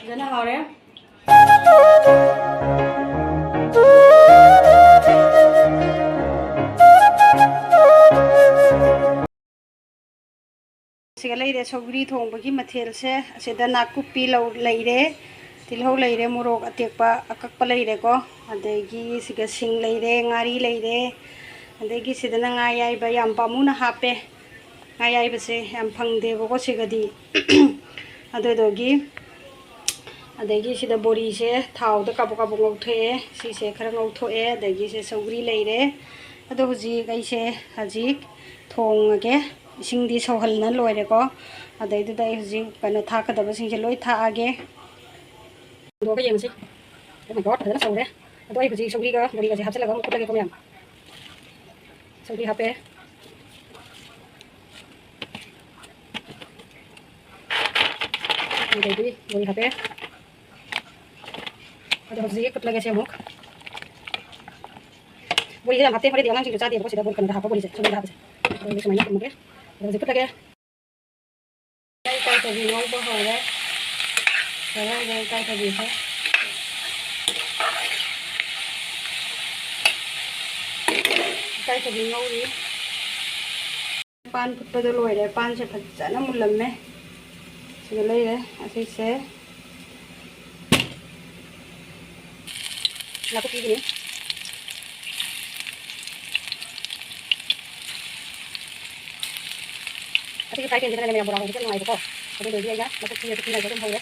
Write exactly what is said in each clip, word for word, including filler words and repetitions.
ꯐꯖꯅ ꯍꯥꯎꯔꯦ꯫ ꯁꯤꯒ ꯂꯩꯔꯦ ꯁꯧꯒ꯭ꯔꯤ ꯊꯣꯡꯕꯒꯤ ꯃꯊꯦꯜꯁꯦ꯫ ꯑꯁꯤꯗ ꯅꯥꯀꯨꯞꯄꯤ ꯂꯧ-, ꯂꯩꯔꯦ, ꯇꯤꯜꯍꯧ ꯂꯩꯔꯦ, ꯃꯣꯔꯣꯛ ꯑꯇꯦꯛꯄ ꯑꯀꯛꯄ ꯂꯩꯔꯦꯀꯣ, ꯑꯗꯒꯤ ꯁꯤꯒ ꯁꯤꯡ ꯂꯩꯔꯦ, ꯉꯥꯔꯤ ꯂꯩꯔꯦ, ꯑꯗꯒꯤ ꯁꯤꯗꯅ ꯉꯥ ꯑꯌꯥꯏꯕ ꯌꯥꯝ ꯄꯥꯝꯃꯨꯅ ꯍꯥꯞꯄꯦ꯫ ꯉꯥ ꯑꯌꯥꯏꯕꯁꯦ ꯌꯥꯝ ꯐꯪꯗꯦꯕꯀꯣ ꯁꯤꯒꯗꯤ꯫ ꯑꯗꯨꯗꯨꯒꯤ ꯑꯗꯒꯤ ꯁꯤꯗ ꯕꯣꯔꯤꯁꯦ ꯊꯥꯎꯗ ꯀꯥꯕꯛ ꯀꯥꯕꯛ ꯉꯧꯊꯣꯛꯑꯦ꯫ ꯁꯤꯁꯦ ꯈꯔ ꯉꯧꯊꯣꯛꯑꯦ꯫ ꯑꯗꯒꯤ ꯁꯦ ꯁꯧꯒ꯭ꯔꯤ ꯂꯩꯔꯦ꯫ ꯑꯗꯣ ꯍꯧꯖꯤꯛ ꯑꯩꯁꯦ ꯍꯧꯖꯤꯛ ꯊꯣꯡꯉꯒꯦ꯫ ꯏꯁꯤꯡꯗꯤ ꯁꯧꯍꯜꯂ ꯂꯣꯏꯔꯦꯀꯣ꯫ ꯑꯗꯩꯗꯨꯗ ꯑꯩ ꯍꯧꯖꯤꯛ ꯀꯩꯅꯣ ꯊꯥꯛꯀꯗꯕꯁꯤꯡꯁꯦ ꯂꯣꯏ ꯊꯥꯛꯑꯒꯦ꯫ ꯍꯥꯡꯗꯣꯛꯑꯒ ꯌꯦꯡꯉꯁꯤ꯫ Oh my God, ꯐꯖꯅ ꯁꯧꯔꯦ꯫ ꯑꯗꯣ ꯑꯩ ꯍꯧꯖꯤꯛ ꯁꯧꯒ꯭ꯔꯤꯒ ꯕꯣꯔꯤꯒꯁꯦ ꯍꯥꯞꯆꯤꯜꯂꯒ ꯑꯃꯨꯛ ꯐꯨꯠꯂꯒꯦꯀꯣ ꯃꯌꯥꯝ꯫ ꯁꯧꯒ꯭ꯔꯤ ꯍꯥꯞꯄꯦ꯫ ꯑꯗꯩꯗꯤ ꯕꯣꯔꯤ ꯍꯥꯞꯄꯦ꯫ ꯑꯗꯣ ꯍꯧꯖꯤꯛ ꯐꯨꯠꯂꯒꯦ ꯁꯤ ꯑꯃꯨꯛ꯫ ꯕꯣꯔꯤꯁꯦ ꯌꯥꯝ ꯍꯥꯞꯇꯦ, ꯍꯣꯔꯦꯟꯗꯤ ꯑꯉꯥꯡꯁꯤꯡꯁꯨ ꯆꯥꯗꯦꯕꯀꯣ ꯁꯤꯗ ꯕꯣꯔꯤ ꯀꯩꯅꯣꯗ ꯍꯥꯞꯄ ꯕꯣꯔꯤꯁꯦ, ꯁꯧꯒ꯭ꯔꯤꯗ ꯍꯥꯞꯄꯁꯦ꯫ ꯑꯗꯣ ꯍꯧꯖꯤꯛ ꯁꯨꯃꯥꯏꯅ ꯊꯝꯃꯒꯦ꯫ ꯑꯗꯣ ꯍꯧꯖꯤꯛ ꯐꯨꯠꯂꯒꯦ꯫ ꯏꯀꯥꯏ ꯊꯕꯤ ꯉꯧꯕ ꯍꯧꯔꯦ꯫ ꯂꯣꯏꯔꯦ ꯏꯀꯥꯏ ꯊꯕꯤꯁꯦ꯫ ꯏꯀꯥꯏ ꯊꯕꯤ ꯉꯧꯔꯤ꯫ ꯄꯥꯟ ꯐꯨꯠꯄꯗꯣ ꯂꯣꯏꯔꯦ꯫ ꯄꯥꯟꯁꯦ ꯐꯖꯅ ꯃꯨꯜꯂꯝꯃꯦ꯫ ꯁꯤꯗ ꯂꯩꯔꯦ ꯑꯁꯤꯁꯦ꯫ ꯅꯥꯀꯨꯞꯄꯤꯒꯤꯅꯤ꯫ ꯑꯁꯤꯒꯤ ꯐ꯭ꯔꯥꯏ ꯄꯦꯟꯁꯤꯗꯅꯅꯦ ꯃꯌꯥꯝ ꯕꯣꯔꯥ ꯍꯧꯕꯁꯦ ꯌꯥꯝ ꯅꯨꯡꯉꯥꯏꯕꯀꯣ꯫ ꯑꯗꯨꯗꯨꯒꯤ ꯑꯩꯅ ꯅꯥꯀꯨꯞꯄꯤ ꯑꯄꯤꯛꯄꯤꯅ ꯑꯗꯨꯝ ꯍꯧꯔꯦ꯫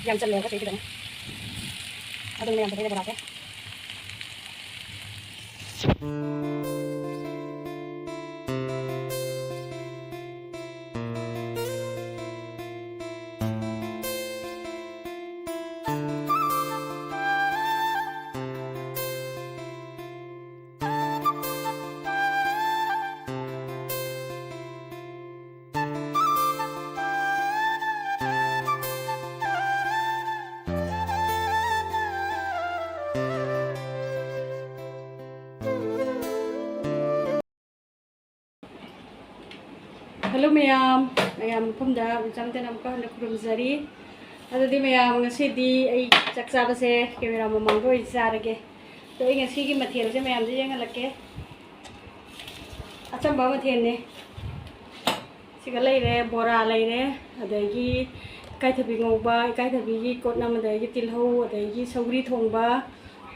ꯌꯥꯝ ꯆꯜꯂꯦꯕ ꯁꯤꯒꯤꯗꯃꯛ꯫ ꯑꯗꯨꯅ ꯃꯌꯥꯝ ꯆꯠꯊꯩꯅ ꯕꯣꯔꯥꯁꯦ꯫ ꯍꯜꯂꯣ ꯃꯌꯥꯝ, ꯃꯌꯥꯝ ꯃꯐꯝꯗ ꯎꯆꯝ ꯇꯦꯟꯅ ꯑꯃꯨꯛꯀ ꯍꯟꯅ ꯈꯨꯔꯨꯝꯖꯔꯤ꯫ ꯑꯗꯨꯗꯤ ꯃꯌꯥꯝ, ꯉꯁꯤꯗꯤ ꯑꯩ ꯆꯥꯛ ꯆꯥꯕꯁꯦ ꯀꯦꯃꯦꯔꯥ ꯃꯃꯥꯡꯗ ꯑꯣꯏꯅ ꯆꯥꯔꯒꯦ꯫ ꯑꯗꯣ ꯑꯩ ꯉꯁꯤꯒꯤ ꯃꯊꯦꯜꯁꯦ ꯃꯌꯥꯝꯗ ꯌꯦꯡꯍꯜꯂꯛꯀꯦ꯫ ꯑꯆꯝꯕ ꯃꯊꯦꯜꯅꯦ꯫ ꯁꯤꯒ ꯂꯩꯔꯦ, ꯕꯣꯔꯥ ꯂꯩꯔꯦ, ꯑꯗꯒꯤ ꯏꯀꯥꯏꯊꯕꯤ ꯉꯧꯕ, ꯏꯀꯥꯏꯊꯕꯤꯒꯤ ꯀꯣꯠꯅꯝ, ꯑꯗꯒꯤ ꯇꯤꯜꯍꯧ, ꯑꯗꯒꯤ ꯁꯧꯒ꯭ꯔꯤ ꯊꯣꯡꯕ,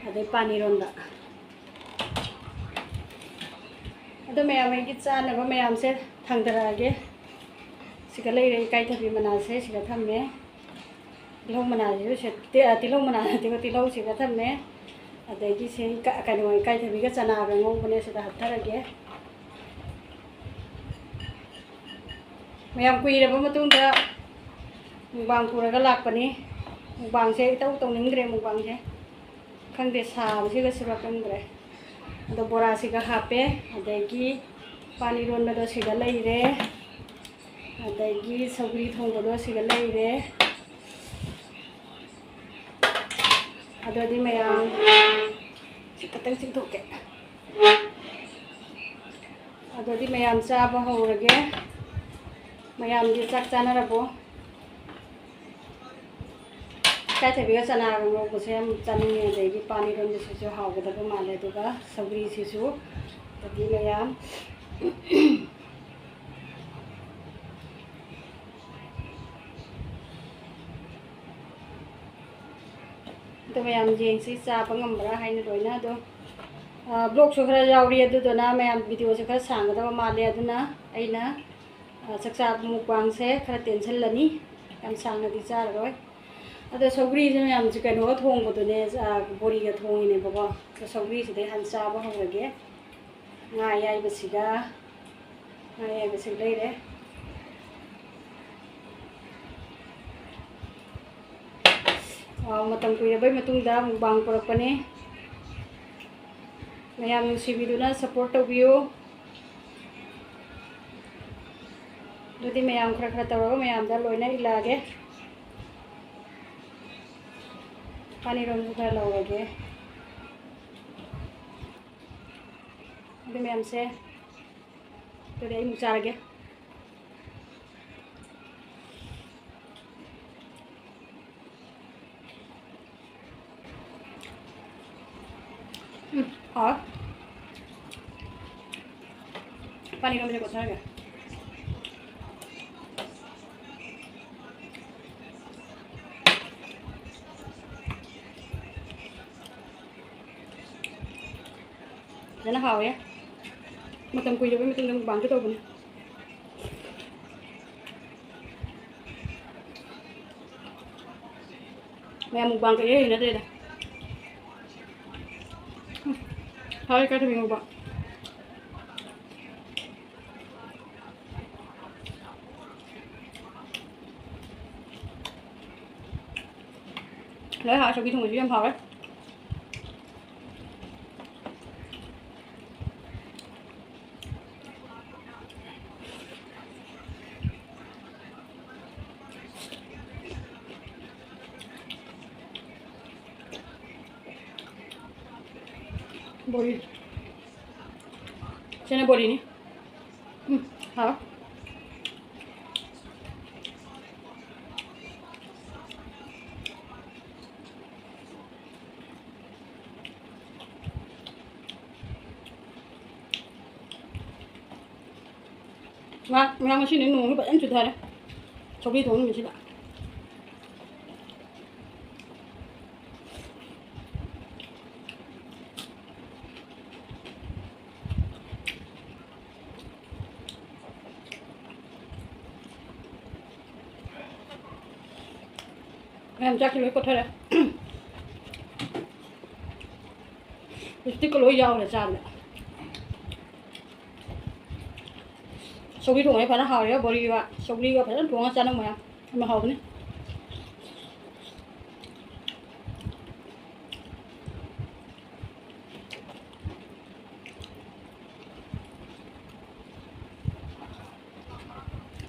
ꯑꯗꯩ ꯄꯥꯟ ꯏꯔꯣꯟꯕ꯫ ꯑꯗꯣ ꯃꯌꯥꯝ, ꯑꯩꯒꯤ ꯆꯥꯅꯕ ꯃꯌꯥꯝꯁꯦ ꯊꯥꯡꯗꯔꯛꯑꯒꯦ꯫ ꯁꯤꯒ ꯂꯩꯔꯦ, ꯏꯀꯥꯏꯊꯕꯤ ꯃꯅꯥꯁꯦ ꯁꯤꯒ ꯊꯝꯃꯦ꯫ ꯇꯤꯜꯍꯧ ꯃꯅꯥꯁꯤꯁꯨ ꯁꯤ-, ꯇꯤ-, ꯑ, ꯇꯤꯜꯍꯧ ꯃꯅꯥ ꯅꯠꯇꯦꯀꯣ, ꯇꯤꯜꯍꯧꯁꯤꯒ ꯊꯝꯃꯦ꯫ ꯑꯗꯒꯤ ꯁꯤ ꯀ-, ꯀꯩꯅꯣ, ꯏꯀꯥꯏꯊꯕꯤꯒ ꯆꯅꯥꯒ ꯉꯧꯕꯅꯦ, ꯁꯤꯗ ꯍꯥꯞꯊꯔꯒꯦ꯫ ꯃꯌꯥꯝ ꯀꯨꯏꯔꯕ ꯃꯇꯨꯡꯗ ꯃꯨꯛꯕꯥꯡ ꯄꯨꯔꯒ ꯂꯥꯛꯄꯅꯤ꯫ ꯃꯨꯛꯕꯥꯡꯁꯦ ꯏꯇꯧ ꯇꯧꯅꯤꯡꯗ꯭ꯔꯦ, ꯃꯨꯛꯕꯥꯡꯁꯦ꯫ ꯈꯪꯗꯦ, ꯁꯥꯕꯁꯤꯒ ꯁꯤꯔ ꯈꯪꯗ꯭ꯔꯦ꯫ ꯑꯗꯣ ꯕꯣꯔꯥꯁꯤꯒ ꯍꯥꯞꯄꯦ, ꯑꯗꯒꯤ ꯄꯥꯟ ꯏꯔꯣꯟꯕꯗꯣ ꯁꯤꯒ ꯂꯩꯔꯦ, ꯑꯗꯒꯤ ꯁꯧꯒ꯭ꯔꯤ ꯊꯣꯡꯕꯗꯣ ꯁꯤꯒ ꯂꯩꯔꯦ꯫ ꯑꯗꯨꯗꯤ ꯃꯌꯥꯝ ꯁꯤ ꯈꯛꯇꯪ ꯆꯤꯡꯊꯣꯛꯀꯦ꯫ ꯑꯗꯨꯗꯤ ꯃꯌꯥꯝ ꯆꯥꯕ ꯍꯧꯔꯒꯦ꯫ ꯃꯌꯥꯝꯗꯤ ꯆꯥꯛ ꯆꯥꯅꯔꯕꯣ? ꯏꯀꯥꯏꯊꯕꯤꯒ ꯆꯅꯥꯒ ꯉꯧꯕꯁꯦ ꯌꯥꯝ ꯆꯥꯅꯤꯡꯉꯦ, ꯑꯗꯒꯤ ꯄꯥꯟ ꯏꯔꯣꯟꯕꯁꯤꯁꯨ ꯍꯥꯎꯒꯗꯕ ꯃꯥꯜꯂꯦ, ꯑꯗꯨꯒ ꯁꯧꯒ꯭ꯔꯤꯁꯤꯁꯨ꯫ ꯑꯗꯨꯗꯤ ꯃꯌꯥꯝ ꯑꯗꯣ ꯃꯌꯥꯝ ꯌꯦꯡꯁꯤ, ꯆꯥꯕ ꯉꯝꯕ꯭ꯔꯥ ꯍꯥꯏꯅ ꯂꯣꯏꯅ꯫ ꯑꯗꯣ, ꯑ, ꯕ꯭ꯂꯣꯛꯁꯨ ꯈꯔ ꯌꯥꯎꯔꯤ, ꯑꯗꯨꯗꯨꯅ ꯃꯌꯥꯝ ꯚꯤꯗꯤꯑꯣꯁꯦ ꯈꯔ ꯁꯥꯡꯒꯗꯕ ꯃꯥꯜꯂꯦ꯫ ꯑꯗꯨꯅ ꯑꯩꯅ, ꯑ, ꯆꯥꯛꯆꯥ ꯃꯨꯛꯕꯥꯡꯁꯦ ꯈꯔ ꯇꯦꯟꯁꯤꯜꯂꯅꯤ, ꯌꯥꯝ ꯁꯥꯡꯅꯗꯤ ꯆꯥꯔꯔꯣꯏ꯫ ꯑꯗꯣ ꯁꯧꯒ꯭ꯔꯤꯁꯦ ꯃꯌꯥꯝꯁꯦ ꯀꯩꯅꯣꯒ ꯊꯣꯡꯕꯗꯨꯅꯦ, ꯑ, ꯕꯣꯔꯤꯒ ꯊꯣꯡꯉꯤꯅꯦꯕꯀꯣ꯫ ꯑꯗꯣ ꯁꯧꯒ꯭ꯔꯤꯁꯤꯗꯩ ꯍꯥꯟꯅ ꯆꯥꯕ ꯍꯧꯔꯒꯦ꯫ ꯉꯥ ꯑꯌꯥꯏꯕꯁꯤꯒ, ꯉꯥ ꯑꯌꯥꯏꯕꯁꯤ ꯂꯩꯔꯦ꯫ ꯋꯥꯎ, ꯃꯇꯝ ꯀꯨꯏꯔꯕꯩ ꯃꯇꯨꯡꯗ ꯃꯨꯛꯕꯥꯡ ꯄꯨꯔꯛꯄꯅꯤ꯫ ꯃꯌꯥꯝ ꯅꯨꯡꯁꯤꯕꯤꯗꯨꯅ support ꯇꯧꯕꯤꯌꯨ꯫ ꯑꯗꯨꯗꯤ ꯃꯌꯥꯝ ꯈꯔ ꯈꯔ ꯇꯧꯔꯒ ꯃꯌꯥꯝꯗ ꯂꯣꯏꯅ ꯏꯜꯂꯛꯑꯒꯦ꯫ ꯄꯥꯟ ꯏꯔꯣꯟꯕꯁꯨ ꯈꯔ ꯂꯧꯔꯒꯦ꯫ ꯑꯗꯨ ꯃꯌꯥꯝꯁꯦ, ꯑꯗꯨꯗꯤ ꯑꯩ ꯑꯃꯨꯛ ꯆꯥꯔꯒꯦ꯫ ꯄꯥꯟ ꯏꯔꯣꯟꯕꯁꯦ ꯀꯣꯠꯊꯔꯒꯦ꯫ ꯐꯖꯅ ꯍꯥꯎꯋꯦ꯫ ꯃꯇꯝ ꯀꯨꯏꯔꯕꯩ ꯃꯇꯨꯡꯗ mukbangꯁꯨ ꯇꯧꯕꯅꯦ꯫ ꯃꯌꯥꯝ mukbang ꯀꯩ ꯍꯩꯅꯗ꯭ꯔꯦꯗ꯫ ꯎꯝ꯫ ꯍꯥꯎꯋꯦ ꯏꯀꯥꯏꯊꯕꯤ mukbang꯫ ꯂꯣꯏ ꯍꯥꯎꯋꯦ, ꯁꯧꯒ꯭ꯔꯤ ꯊꯣꯡꯕꯁꯨ ꯌꯥꯝ ꯍꯥꯎꯋꯦ꯫ ꯕꯣꯔꯤ꯫ ꯁꯤꯅ ꯕꯣꯔꯤꯅꯤ꯫ ꯎꯝ, ꯍꯥꯎ꯫ ꯉꯥ, ꯉꯥ ꯉꯁꯤꯗꯤ ꯅꯣꯡꯁꯨ ꯐꯖꯅ ꯆꯨꯊꯔꯦ꯫ ꯁꯧꯒ꯭ꯔꯤ ꯊꯣꯡ ꯅꯨꯃꯤꯠꯁꯤꯗ꯫ ꯃꯌꯥꯝ ꯆꯥꯛꯁꯤ ꯂꯣꯏ ꯀꯣꯠꯊꯔꯦ꯫ Lipstickꯀ ꯂꯣꯏ ꯌꯥꯎꯔꯦ ꯆꯥꯕꯗ꯫ ꯁꯧꯒ꯭ꯔꯤ ꯊꯣꯡꯕꯁꯦ ꯐꯖꯅ ꯍꯥꯎꯔꯦ꯫ ꯕꯣꯔꯤꯒ ꯁꯧꯒ꯭ꯔꯤꯒ ꯐꯖꯅ ꯊꯣꯡꯉ ꯆꯥꯅꯧ ꯃꯌꯥꯝ꯫ ꯌꯥꯝ ꯍꯥꯎꯕꯅꯤ꯫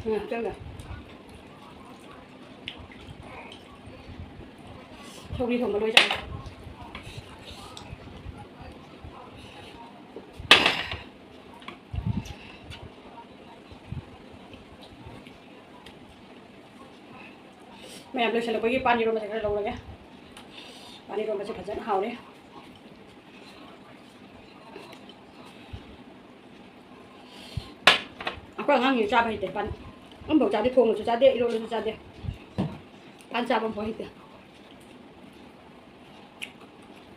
ꯎꯝ, ꯆꯪꯉꯦ꯫ ꯁꯧꯒ꯭ꯔꯤ ꯊꯣꯡꯕ ꯂꯣꯏ ꯆꯪꯉꯦ꯫ ꯃꯌꯥꯝ ꯂꯣꯏꯁꯤꯜꯂꯛꯄꯒꯤ ꯄꯥꯟ ꯏꯔꯣꯟꯕꯁꯦ ꯈꯔ ꯂꯧꯔꯒꯦ꯫ ꯄꯥꯟ ꯏꯔꯣꯟꯕꯁꯦ ꯐꯖꯅ ꯍꯥꯎꯔꯦ꯫ ꯑꯩꯈꯣꯏ ꯑꯉꯥꯡꯁꯤꯡ ꯆꯥꯕ ꯍꯩꯇꯦ ꯄꯥꯟ꯫ ꯑꯃꯐꯥꯎ ꯆꯥꯗꯦ, ꯊꯣꯡꯉꯁꯨ ꯆꯥꯗꯦ, ꯏꯔꯣꯜꯂꯁꯨ ꯆꯥꯗꯦ꯫ ꯄꯥꯟ ꯆꯥꯕ ꯑꯃꯐꯥꯎ ꯍꯩꯇꯦ꯫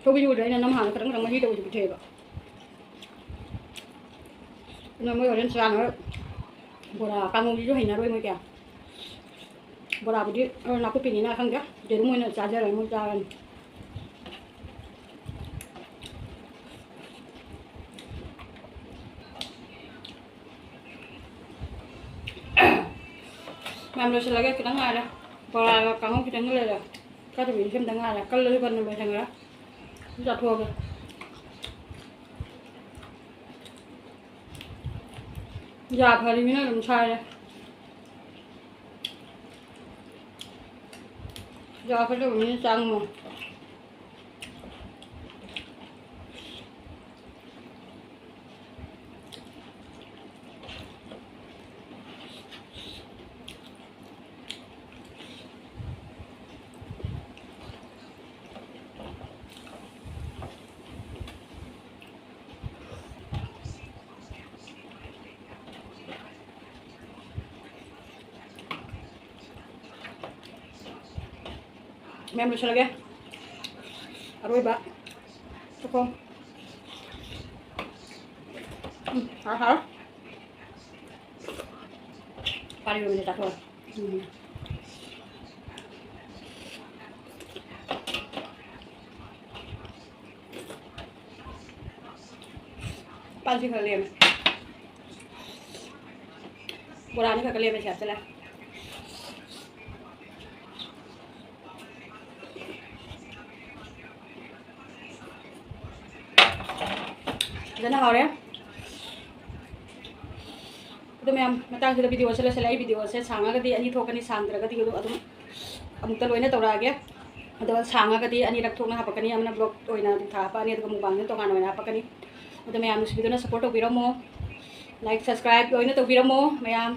ꯁꯧꯒ꯭ꯔꯤ ꯎꯗ꯭ꯔꯦ ꯑꯩꯅ ꯅꯝ ꯍꯥꯟꯅ ꯈꯤꯇꯪ ꯈꯤꯇꯪ ꯃꯍꯤ ꯇꯧꯕꯁꯨ ꯄꯤꯊꯛꯑꯦꯕ꯫ ꯑꯗꯨꯅ ꯃꯣꯏ ꯍꯣꯔꯦꯟ ꯆꯥꯅꯕ ꯕꯣꯔꯥ, ꯀꯥꯡꯉꯧꯁꯤꯁꯨ ꯍꯩꯅꯔꯣꯏ ꯃꯣꯏ ꯀꯌꯥ꯫ ꯕꯣꯔꯥꯕꯨꯗꯤ ꯅꯥꯀꯨꯞꯄꯤꯅꯤꯅ ꯈꯪꯗꯦ, ꯌꯦꯔꯨꯝ ꯑꯣꯏꯅ ꯆꯥꯖꯔꯅꯤ, ꯃꯣꯏ ꯆꯥꯔꯅꯤ꯫ ꯃꯌꯥꯝ ꯂꯣꯏꯁꯤꯜꯂꯒꯦ, ꯈꯤꯇꯪ ꯉꯥꯏꯔꯦ꯫ ꯕꯣꯔꯥꯒ ꯀꯥꯡꯉꯧ ꯈꯤꯇꯪꯒ ꯂꯩꯔꯦ꯫ ꯆꯥꯗꯕꯤꯗꯤ ꯁꯤꯝꯇ ꯉꯥꯏꯔꯦ꯫ ꯀꯜꯂꯁꯨ ꯀꯟꯅ ꯂꯣꯏꯁꯟꯈ꯭ꯔꯦ꯫ ꯑꯗꯨ ꯆꯥꯊꯣꯛꯑꯒꯦ꯫ ꯌꯥ ꯐꯔꯤꯃꯤꯅ ꯑꯗꯨꯝ ꯁꯥꯏꯔꯦ꯫ ꯌꯥ ꯐꯠꯇꯕ ꯃꯤꯅ ꯆꯥꯡꯉꯣ꯫ ꯃꯌꯥꯝ ꯂꯣꯏꯁꯤꯜꯂꯒꯦ꯫ ꯑꯔꯣꯏꯕ꯫ ꯆꯥꯛꯈꯣꯝ꯫ ꯎꯝ, ꯍꯥꯎ, ꯍꯥꯎ꯫ ꯄꯥꯔꯤ ꯑꯣꯏꯅ ꯆꯥꯊꯣꯛꯑꯣ꯫ ꯎꯝ꯫ ꯄꯥꯟꯁꯤ ꯈꯔ ꯂꯦꯝꯃꯦ꯫ ꯕꯣꯔꯥꯅꯤ ꯈꯔ ꯈꯔ ꯂꯦꯝꯃꯦ, ꯁꯤ ꯍꯥꯞꯆꯤꯜꯂꯦ꯫ ꯐꯖꯅ ꯍꯥꯎꯔꯦ꯫ ꯑꯗꯣ ꯃꯌꯥꯝ, ꯃꯇꯥꯡꯁꯤꯗ ꯚꯤꯗꯤꯑꯣꯁꯦ ꯂꯣꯏꯁꯤꯜꯂꯦ꯫ ꯑꯩ ꯚꯤꯗꯤꯑꯣꯁꯦ ꯁꯥꯡꯉꯒꯗꯤ ꯑꯅꯤ ꯊꯣꯛꯀꯅꯤ, ꯁꯥꯡꯗ꯭ꯔꯒꯗꯤ ꯑꯗꯨꯝ ꯑꯃꯨꯛꯇ ꯂꯣꯏꯅ ꯇꯧꯔꯛꯑꯒꯦ꯫ ꯑꯗꯣ ꯁꯥꯡꯉꯒꯗꯤ ꯑꯅꯤꯔꯛ ꯊꯣꯛꯅ ꯍꯥꯞꯄꯛꯀꯅꯤ, ꯑꯃꯅ ꯕ꯭ꯂꯣꯛ ꯑꯣꯏꯅ ꯑꯗꯨꯝ ꯊꯥ ꯍꯥꯞꯄꯛꯑꯅꯤ, ꯑꯗꯨꯒ ꯃꯨꯛꯕꯥꯡꯅ ꯇꯣꯉꯥꯟꯅ ꯑꯣꯏꯅ ꯍꯥꯞꯄꯛꯀꯅꯤ꯫ ꯑꯗꯣ ꯃꯌꯥꯝ ꯅꯨꯡꯁꯤꯕꯤꯗꯨꯅ ꯁꯞꯄꯣꯔꯠ ꯇꯧꯕꯤꯔꯝꯃꯣ, ꯂꯥꯏꯛ, ꯁꯕꯁꯀ꯭ꯔꯥꯏꯕ ꯂꯣꯏꯅ ꯇꯧꯕꯤꯔꯝꯃꯣ ꯃꯌꯥꯝ꯫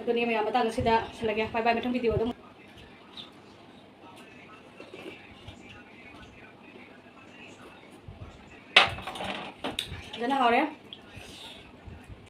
ꯑꯗꯨꯅꯤ ꯃꯌꯥꯝ, ꯃꯇꯥꯡ ꯑꯁꯤꯗ ꯂꯣꯏꯁꯤꯜꯂꯒꯦ꯫ ꯕꯥꯏ ꯕꯥꯏ, ꯃꯊꯪ ꯚꯤꯗꯤꯑꯣꯗ ꯑꯃꯨꯛ꯫ ꯐꯖꯅ ꯍꯥꯎꯔꯦ꯫